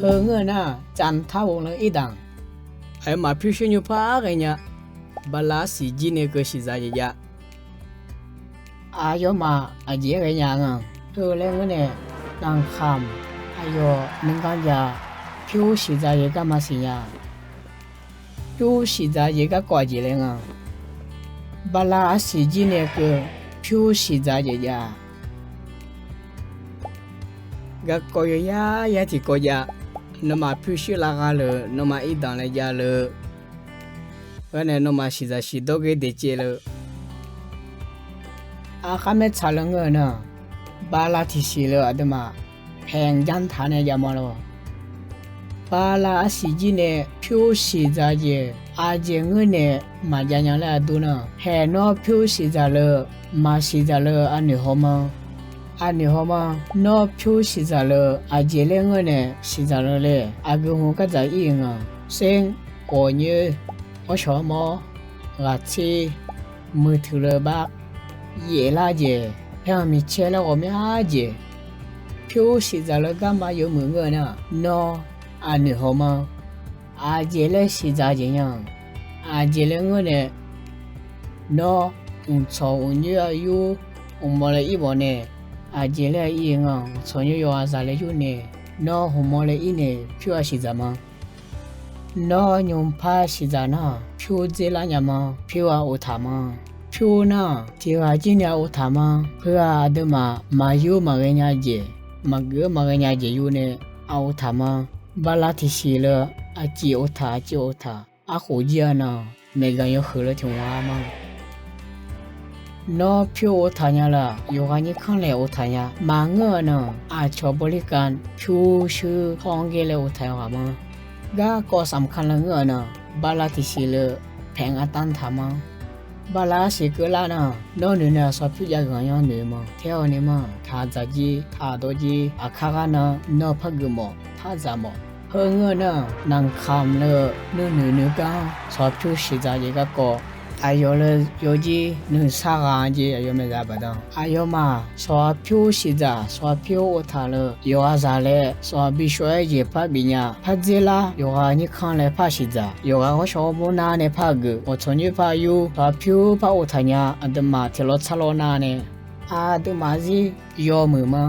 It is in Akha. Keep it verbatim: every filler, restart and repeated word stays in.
Heu ngeur nar, จันทวงศ์ laer ir danq. Aqyawfmaf pyurshuir nymrpar ghaenya, bala arsiq jir nae keuv siqdzaq jeq jav. Aqyawfmaf aqjeq-aer ghaenya nga. Heu laer ngeur nae, หนองคำ aqyawf nuiganr jav, pyur siqdzaq jeq garma siqnya. Pyur siqdzaq jeq garkawv aqjeq laer nga. Bala arsiq jir nae keuv pyur siqdzaq jeq jav. Garkawv yawyar yar tiqkawv jav. Nawmaf pyurshuir lavgha leuq, nawmaf irdanq laejav leuq, gharnae nawmaf siqdzaq siqdawr ghae daeqcaev leuq. Aqkhar maertsaq leuq ngeur-eu nar, bala tiqsiq leuq aqduimaf แผนการ taq nae jav ma lor. Bala arsiq jir nae pyur siqdzaq jeq aqjeq ngeur nae maqjav nya laer aqdur nar, haeq nawr pyur siqdzaq leuq, maqsiqdzaq leuq aqnoeq haw ma. Aqnoeq haw ma. Nawr pyur siqdzaq leuq aqjeq laer ngeur nae siqdzaq leuq le. Aqgeu hmq gardzaq ir-eu nga. เส้น ghawqnyoer, ghawrshawq-anr mawr, ghaqtser, muiqtuiq leubar, yaeflar jeq, paer-anr miqcaer laer ghawqmya jeq, pyur siqdzaq leuq garma yawmuiq ngeur-eu nar, nawr aqnoeq haw ma. Aqjeq laer siqdzaq jeq nya. Aqjeq laer ngeur nae, nawr mqtsawq mqnyoer-a yur, hmqmawr laer ir mawf nae, aqjeq laer ir-eu nga. Mqtsawq nyoer yawqghaq zaq laer yur nae, nawr hmqmawr laer ir nae pyur-a siqdzaq ma. Nawr nymqpar siqdzaq nar, pyur dzerlar nya ma. Pyur-a uvtaq ma. Pyur nar, tiq ghaq jir nae uvtaq ma. Heu-aq aqduimaf maqyur maqghae nya jeq, maqgeuf maqghae nya jeq yur nae aq uvtaq ma. Bala tiqsiq leuq aqcif uvtaq, aqcif uvtaq, arkhof jir-a nar, maeqganq yawhuiq leuq tiq ghaq ma. Nawr pyur uvtaq nya laf, yawqghaq nyir kanr laeq uvtaq nya. Maqngeur-eu nar, aqcawq บริการ pyurshuir hawr-anr ghae laer uvtaq yawqghaq ma. Garkawv สำคัญ laer ngeur-eu nar, bala tiqsiq leuq แผนการ taq ma. Bala arsiq keuvlar nar, nawr noeq nae aqsawq pyur jav-eu ghaq-anr noeq ma. Tae-awr nae ma, taq dzaq jir, taq dawr jir, aqkar gar nar nawr par geuf mawf, par dzaq mawf. Heu ngeur-eu nar, หนองคำ leuq nuinoeq nuiganr sawq pyur siqdzaq jeq garkawv, aqyawf leuq yawjir nuisar ghaq jeq aqyawf maeqzaq baqda. Aqyawfmaf sawq pyur siqdzaq, sawq pyur uvtaq leuq yawqghaq zaq laer sawq bishawr-aer jeq par bif nya, par dzerlar, yawqghaq nyir kanr laer par siqdzaq, yawqghaq ghawrshawq ghawrmawr nar nae par geuf, ghawqtsanq nyoer par yur, sawq pyur par uvtaq nya, aqduimaf tiq lawr tsar lawr nar nae, aqduimaf zir yawmuiq ma.